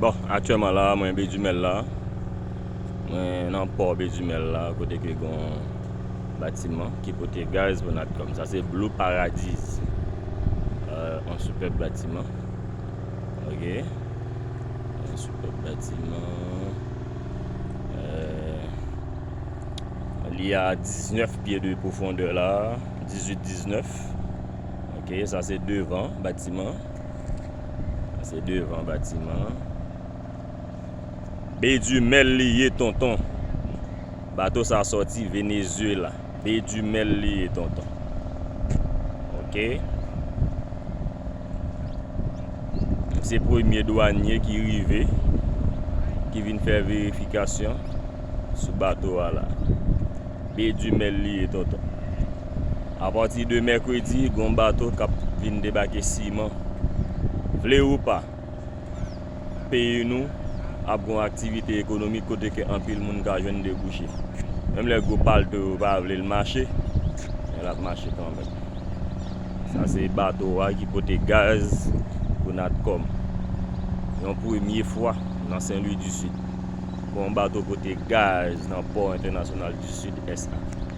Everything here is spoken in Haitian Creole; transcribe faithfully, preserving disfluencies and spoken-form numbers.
Bon, aktyèlman la, mwen Bedimèl la. Mwen nan pò Bedimèl la, kote ke gon batiman ki pote gaz pou Natcom. Sa se Blue Paradise. Euh, yon sipèb batiman. Ok. Yon sipèb batiman. Euh, li a diznèf pye de pwofondè la. Dizuit, diznèf. Ok, sa se devan batiman. Sa se devan batiman. Bedimèl li ye, tonton. Bato sa sòti Venezuela. Bedimèl li ye, tonton. Ok. Se premye dwanye ki rive, ki vin fè verifikasyon sou bato a la. Bedimèl li ye, tonton. Apati de mèkredi, gon bato k ap vin debake siman. Vle ou pa, peyi nou ap gon aktivite ekonomik kote ke anpil moun ka jwenn debouche. Menm lè gwo palto yo pa vle l mache, men l ap mache kanmenm. Sa se bato a ki pote gaz pou Natcom. Yon premye fwa nan Sen Lwi di Sid pou yon bato pote gaz nan pò entènasyonal di Sid S A.